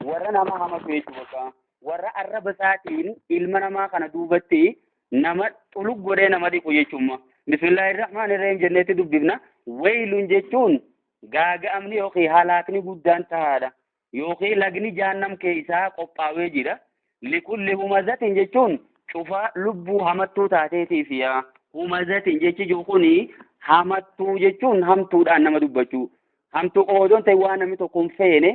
Warra nama hamatu jechuudha bakka. Warra arraba isaatiin ilma namaa kana duubatti nama xulug godhee nama dhiqu jechuudha. Bismillaahi rahmaani rahiim jenneetti dubbifna. Weeyluun jechuun gaaga'amni yookiin halaakni guddaan tahaadha. Yookiin lagni jahannam keessaa qophaawee jira. Likulli humazatin jechuun cufa lubbuu hamattuu taateetiif yaa. Humazatin jechi jiru kuni hamattuu jechuun hamtuudhaan nama dubbachuu. Hamtuu qofa osoo hin ta'in waan namni tokko hin feene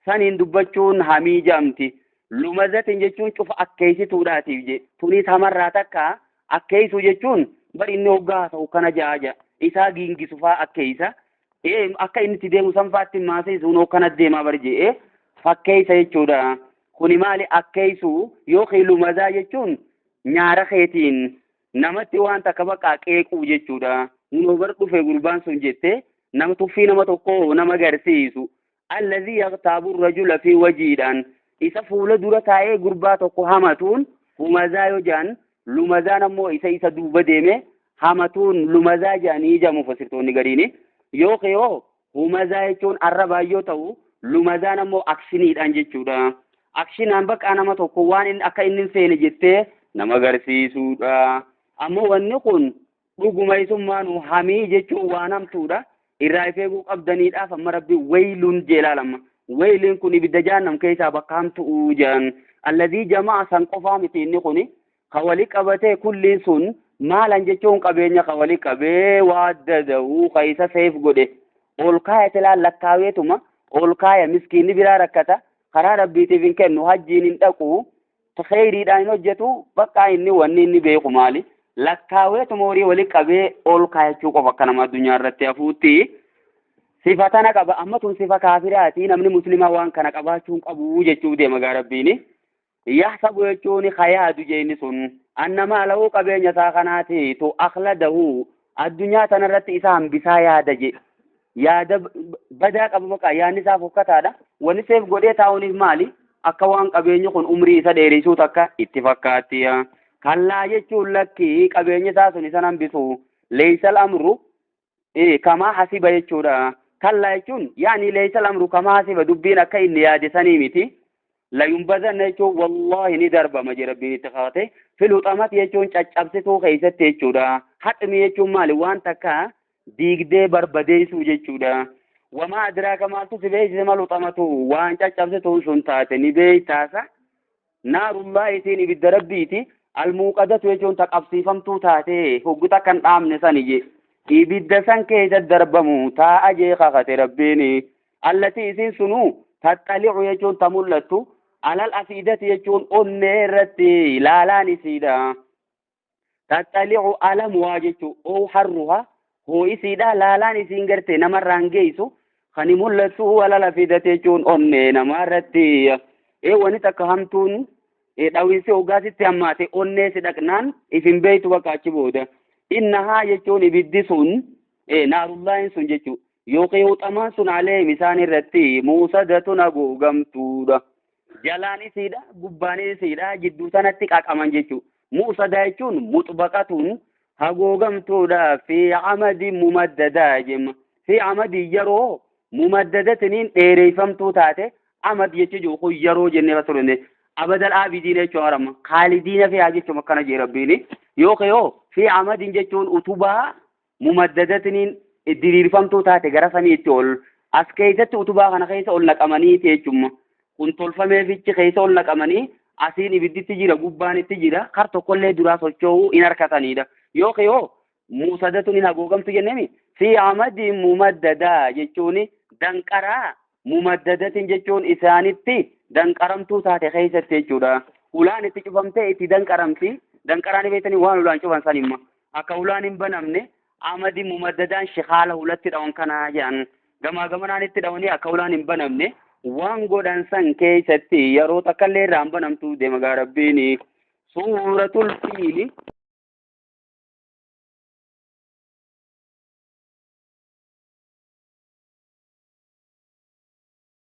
saniin dubbachuun hamii jedhamti. Lumazatin jechuun cufa akkeessituudhaatiif je. Tunis hamarraa takka akkeessuu jechuun bar inni hoggaa haasa'u kana ja'a ja'a. Isaa giingisu faa akkeessa. Ee akka inni itti deemu san faatti maasee sun kana deemaa bar je'ee fakkeessa jechuudha. Kuni maali akkeessuu yookiin lumazaa jechuun nyaara keetiin namatti waan takka bakka qeequu jechuudha. Hunoo bar dhufe gurbaan sun jettee nama tuffii nama tokkoo nama garsiisu. Alladhii yaqtaabu rajula fi wajiidhaan isa fuula dura taa'ee gurbaa tokko hamatuun humazaa yoo jedhan lumazaan ammoo isa isa duuba deeme hamatuun lumazaa jedhanii jedhamu mufassirtoonni gariini. Yookiin yoo humazaa jechuun arrabaa yoo ta'u lumazaan ammoo akshiniidhaan jechuudha. Akshinaan bakka nama tokko waan inni akka inni hin feene jettee nama agarsiisuudha. Ammoo wanni kun dhuguma isummaanu hamii jechuun waan hamtuudha. Irraa if eeguu qabdaniidhaaf amma rabbi weeyluun jeelaalama. Weeyliin kun ibidda jahannam keessaa bakka hamtu'uu jedhan. Alladhii jama'a san qofaa miti inni kuni. Ka wali qabatee kulliin sun maalan jechuun qabeenya ka wali qabee waaddada'uu ka isa seef godhe. Ol kaaya tilaan lakkaaweetuma ol kaaya miskiinni biraa rakkata. Karaa rabbiitiif hin kennu hajjiin hin dhaqu. Kheyriidhaan hin hojjetu bakka inni wanni inni beeku maali? Lakkaaweetuma horii wali qabee ol kaayachuu qofa akka nama addunyaa irratti hafuutti. Sifa tana qaba amma tun sifa kaafiraati namni muslimaa waan kana qabaachuu hin qabu jechuu deema gaa rabbiini. Yahsabu jechuun kayaadu jeenni sun annamaa lahu qabeenya isaa kanaati tu akhladahu addunyaa tanarratti isa hambisaa yaada je. Yaada badaa qaba baqa yaadni isaa fokkataadha. Wanni seef godhee taa'uuniif maali? Akka waan qabeenyi kun umrii isa dheerisuu takka itti fakkaatti. Kallaa jechuun lakki qabeenyi isaa sun isa hambisu. Leeysal amru kamaa hasiba jechuudha. Kallaa jechuun yaani leeysal amru kamaa hasiba dubbiin akka inni yaade sanii miti. Layumbazanna jechuun wallaahi ni darbama jedha rabbiin itti qabate. Filuxamati jechuun caccabsituu keessatti jechuudha. Haxmi jechuun maali? Waan takka diigdee barbadeessuu jechuudha. Wamaa adraaka maaltu si beeksise maluxamatu waan caccabsituun sun taate ni beektaasa. Naarullaa isiin ibidda rabbiiti. Almuuqadatu jechuun ta qabsiifamtuu taate hogguta kan dhaamne sani je. Ibidda san keessa darbamu taa'a jee kakate rabbiini. Allati isiin sunuu taxxali'u jechuun ta mul'attu. Alal afiidati jechuun onnee irratti laalaan isiidha. Taxxali'u alamuhaa jechuun oo harruha hoo isiidha laalaan isiin garte namarraan geessu kan mul'attu alal afiidati jechuun onnee namaarratti. Ee wani takka hamtuun dhawinsi hoggaasitti hammaate onnee si dhaqnaan ifin beeytu bakka achi booda. Innahaa jechuun ibiddi sun naarullaahin sun jechuun yookiin huxamaan sun aleehim isaan irratti muusadatun haguugamtuudha. Jalaan isiidha gubbaan isiidha jidduu sanatti qaqaman jechuudha. Muusadaa jechuun muxbaqatuun haguugamtuudha fi amadi mumaddadaa jenna. Fi amadi yeroo mumaddadatiniin dheereeffamtuu taate amad jechuun kun yeroo jennee fassaruu abadal aabidiin jechuun harama kaalidiina fi'aa jechuun akkana jee rabbiini yookiin yoo fi amadin jechuun utubaa mumaddadatiniin diriirfamtuu taate gara samiitti ol as keessatti utubaa kana keessa ol naqamanii jechuun kun tolfameefichi keessa ol naqamanii asiin ibidditti jira gubbaanitti jira kar tokkollee duraa socho'uu hin harkatanidha yookiin yoo muusadatun hin haguugamtu jenneemi fi amadin mumaddadaa jechuun danqaraa mumaddadatin jechuun isaanitti danqaramtuu taate keessatti jechuudha. Ulaan itti cufamtee itti danqaramti. Danqaraan beektanii waan ulaan cufan san imma. Akka ulaan hin banamne amadi mumaddadaan shikaala hulatti dhawan kanaa jedhan. Gamaa gamanaan itti dhawanii akka ulaan hin banamne waan godhan san keessatti yeroo takka illee irraa hin banamtu deema gaa rabbiini. Suuratul fiili.